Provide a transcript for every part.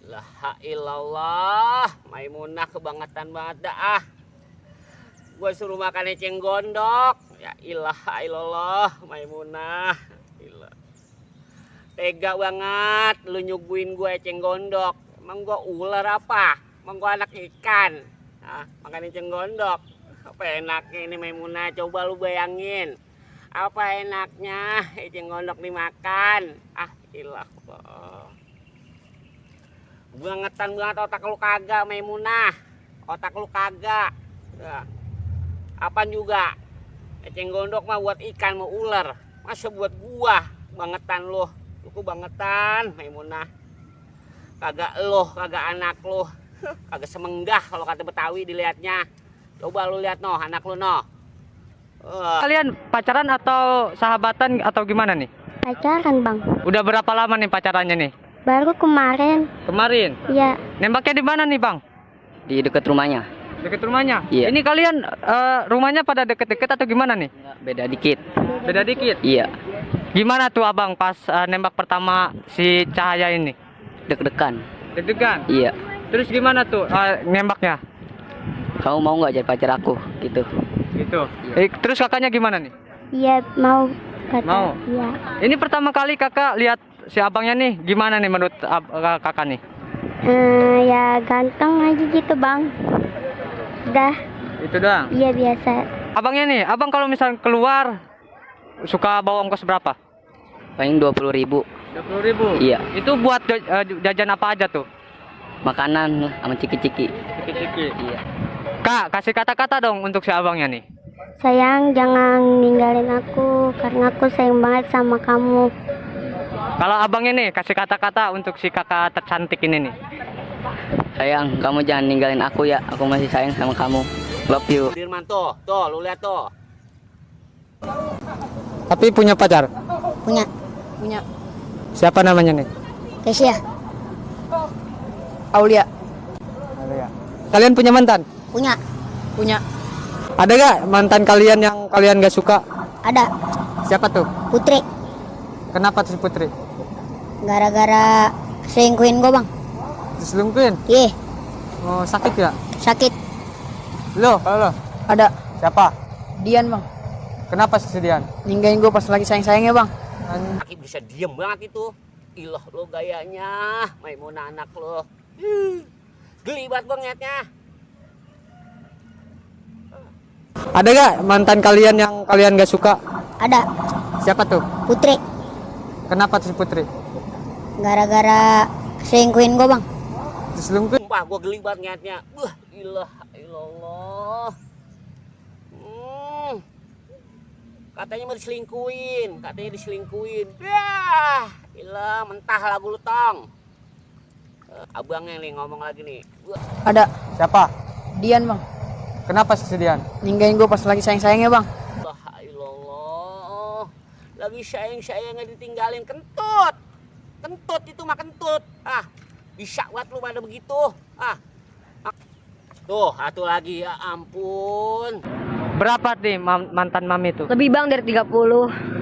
La ilallah, Maimunah kebangetan banget dah. Gue suruh makan eceng gondok. Ya ilallah, Maimunah. Gila. Tega banget lu nyuguhin gue eceng gondok. Emang gue ular apa? Emang gue anak ikan. Makan eceng gondok. Apa enaknya ini Maimunah? Coba lu bayangin. Apa enaknya eceng gondok dimakan? Ilah. Bangetan banget otak lu kagak Maimunah. Otak lu kagak. Apaan juga? Eceng gondok mah buat ikan mau ular. Masa buat gua? Bangetan lu. Lu bangetan Maimunah. Kagak lu, kagak anak lu. Kagak semenggah kalau kata Betawi dilihatnya. Coba lu lihat noh anak lu noh. Kalian pacaran atau sahabatan atau gimana nih? Pacaran bang. Udah berapa lama nih pacarannya nih? Baru kemarin. Kemarin? Iya. Nembaknya di mana nih bang? Di dekat rumahnya. Dekat rumahnya? Iya. Ini kalian rumahnya pada deket-deket atau gimana nih? Beda dikit. Beda dikit? Iya. Gimana tuh abang pas nembak pertama si Cahaya ini? Deg-degan. Deg-degan? Iya. Terus gimana tuh nembaknya? Kamu mau nggak jadi pacar aku? Gitu. Gitu. Iya. Terus kakaknya gimana nih? Iya mau. Kata. Mau? Iya. Ini pertama kali kakak lihat si abangnya nih, gimana nih menurut kakak nih? Ya ganteng aja gitu bang. Udah. Itu doang? Iya biasa. Abangnya nih, abang kalau misalnya keluar suka bawa ongkos berapa? Paling 20.000. 20.000? Iya. Itu buat jajan apa aja tuh? Makanan sama ciki-ciki. Ciki-ciki? Iya. Kak, kasih kata-kata dong untuk si abangnya nih. Sayang jangan ninggalin aku karena aku sayang banget sama kamu. Kalau abangnya nih, kasih kata-kata untuk si kakak tercantik ini nih. Sayang, kamu jangan ninggalin aku ya. Aku masih sayang sama kamu. Love you. Dirman tuh, lu lihat tuh. Tapi punya pacar? Punya. Siapa namanya nih? Kesia. Aulia. Kalian punya mantan? Punya. Ada gak mantan kalian yang kalian gak suka? Ada. Siapa tuh? Putri. Kenapa tuh Putri? Gara-gara selingkuhin gue bang. Diselingkuhin? Iya. Oh, sakit gak? Sakit. Lo, kalau lo? Ada. Siapa? Dian bang. Kenapa sih Dian? Ninggalin gue pas lagi sayang-sayangnya bang. Kaki bisa diem banget itu. Ilah lo gayanya Maimunah anak lo. Geli banget gue ngeliatnya. Ada gak mantan kalian yang kalian gak suka? Ada. Siapa tuh? Putri. Kenapa tuh Putri? Gara-gara selingkuhin gue bang. Diselingkuhin? Sumpah gue geli banget ngeliatnya. Ilah ilallah. Katanya mau diselingkuhin. Yah, ilah mentah lagu lu tong. Abangnya nih ngomong lagi nih. Ada. Siapa? Dian bang. Kenapa sih Dian? Ninggalin gue pas lagi sayang-sayangnya bang. Ilallah. Lagi sayang-sayangnya ditinggalin kentut. Kentut itu mah kentut. Bisa buat lu pada begitu. Tuh, satu lagi ya ampun. Berapa nih mantan mami tuh? Lebih bang dari 30.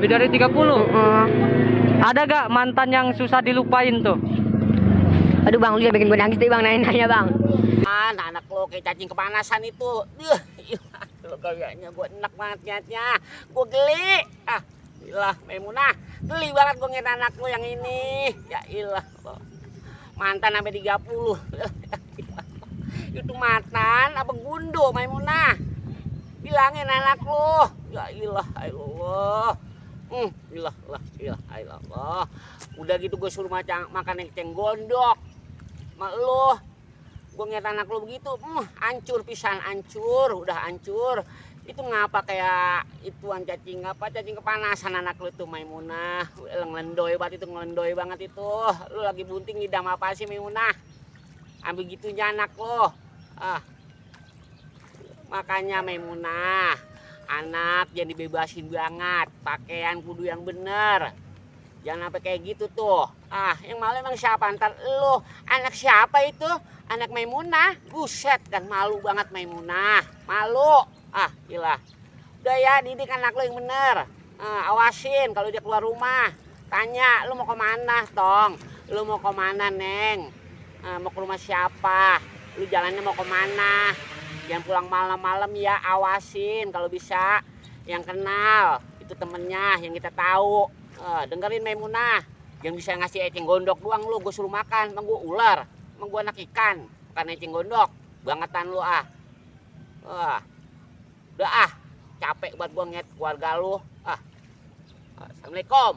Lebih dari 30? Ada gak mantan yang susah dilupain tuh? Aduh bang, lu jangan bikin gue nangis deh bang, nanya bang. Anak lo kayak cacing kepanasan itu. Lo kayaknya gue enak banget niatnya. Gue geli. Ilah Maimunah. Geli banget gue ngeliat anak lo yang ini. Ya ilah. Mantan sampai 30. Itu mantan apa gundo Maimunah? Bilangin anak lo. Ya ilah Allah. Ilah. Udah gitu gue suruh makan eceng gondok. sama lu. Gue ngeliat anak lu begitu, hancur pisan, hancur, udah hancur. Itu ngapa kayak ituan cacing kepanasan anak lu tuh Maimunah. Ngelendoy banget itu, ngelendoy banget itu. Lu lagi bunting ngidam apa sih Maimunah? Ambil gitunya anak lu. Makanya Maimunah, anak jangan dibebasin banget, pakaian kudu yang bener. Jangan sampai kayak gitu tuh. Yang malu emang siapa? Ntar lu. Anak siapa itu? Anak Maimunah. Buset, kan malu banget Maimunah. Malu. Gila. Udah ya, didik anak lu yang bener. Awasin kalau dia keluar rumah. Tanya, lu mau kemana, Tong? Lu mau kemana, Neng? Mau ke rumah siapa? Lu jalannya mau kemana? Jangan pulang malam-malam ya, awasin kalau bisa. Yang kenal, itu temennya yang kita tahu. Dengerin Maimunah, yang bisa ngasih eceng gondok doang lu, gue suruh makan, emang gue ular, emang gue anak ikan, bukan eceng gondok, bangetan lu udah capek buat gue ngeliat keluarga lu. Assalamualaikum.